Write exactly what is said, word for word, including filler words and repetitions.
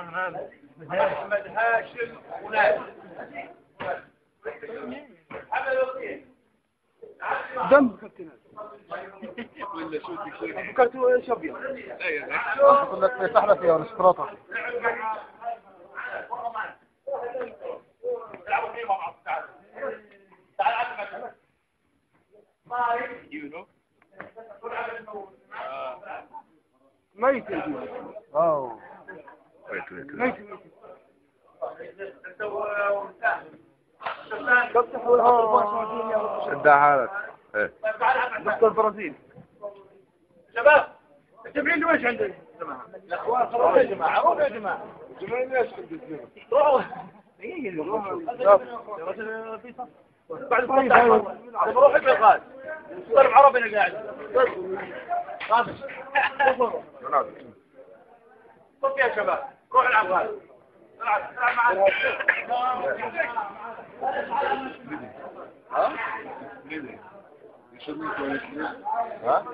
محمد هاشم وناس. دم كابتن. ولا شو بدك شو؟ كابتن وين شو أبيض؟ لا يا زلمة. أقول لك في سحلة فيها الشوكولاتة. تعال عندنا. You know? آه. ميت يا جماعة. أوه. Wait, wait, wait. ميت، ميت. شد حالك. إيه. دكتور برازيل. شباب، التمرين وين عندك؟ يا أخوان، خلاص يا جماعة، روحوا يا جماعة. التمرين ليش عندك؟ روحوا. دقيقة، روحوا. بعد الفصل. طيب، روح اقرا قاعد. طلب عربي أنا قاعد. خلاص. صف يا شباب، روح العب غاد. العب، العب معانا. ها؟ ها؟